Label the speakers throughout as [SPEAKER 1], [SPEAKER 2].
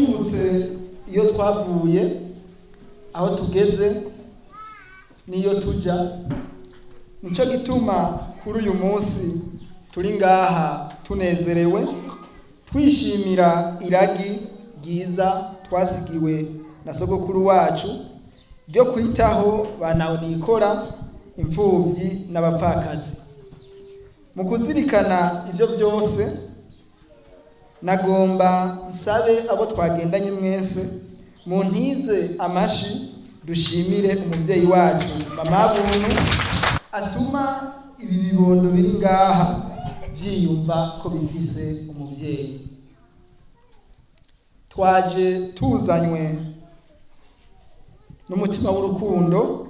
[SPEAKER 1] Twibutse iyo twavuye, aho tugeze n'iyo tuja. Nico gituma kuri uyu munsi turi ngaha tunezerewe, twishimira iragi ryiza twasigiwe na sogokuru wacu ryo kwitaho ba ntahonikora, imfuvyi n'abapfakazi. Mu kuzirikana ivyo byose, nagomba nsabe abo twagendanye mwese muntize amashi, dushimire umuvyeyi wacu Mama Buntu atuma ibi bibondo biri ngaha vyiyumva ko bifise umuvyeyi. Twaje tuzanywe n'umutima w'urukundo,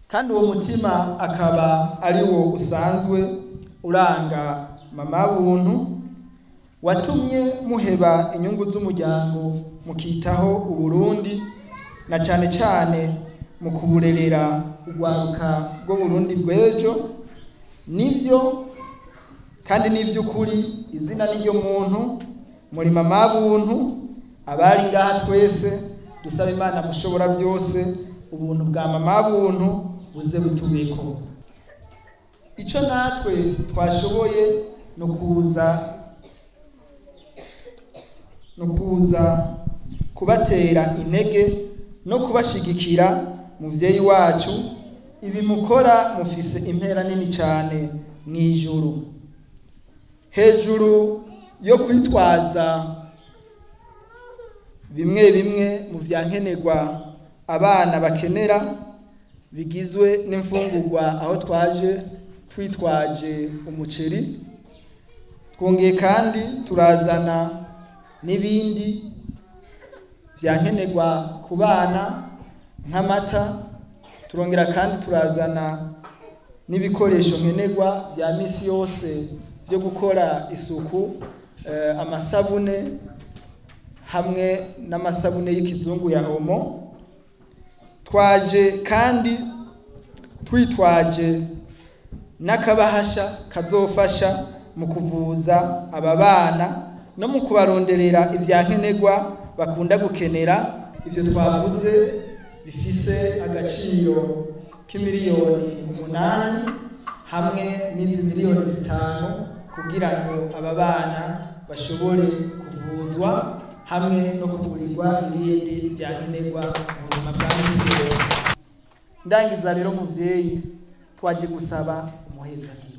[SPEAKER 1] kandi uwo mutima akaba ari wo usanzwe uranga Mama Buntu, watumye muheba inyungu z'umuryango mukitaho Uburundi, na cane cane mu kuburerera urwaruka rw'Uburundi bw'ejo. Nivyo kandi n'ivy'ukuri, izina n'iryo muntu, muri Mama Buntu. Abari ngaha twese dusaba Imana mushobora byose ubuntu bwa Mama Buntu buze butubeko. Ico natwe twashoboye no kuza kubatera intege no kubashigikira. Muvyeyi wacu, ibi mukora mufise impera nini cyane mw'ijuru. Hejuru yo kwitwaza bimwe bimwe mu vyankenerwa abana bakenera, bigizwe n'imfungurwa, aho twaje twitwaje umuceri, twongeye kandi turazana n'ibindi vyankenerwa ku bana nk'amata, turongera kandi turazana n'ibikoresho nkenerwa vya misi yose byo gukora isuku, amasabune hamwe n'amasabune y'ikizungu ya Omo. Twaje kandi twitwaje n'akabahasha kazofasha mu kuvuza aba bana no mu kubaronderera ivyankenerwa bakunda gukenera. Ivyo twavuze bifise agaciro k'imiliyoni 8 hamwe n'izi miliyoni 5, kugira ngo aba bana bashobore kuvuzwa hamwe no kugurirwa ibindi vyankenerwa mu buzima bwa misi yose. Ndangiza rero, muvyeyi, twaje gusaba umuhezagiro.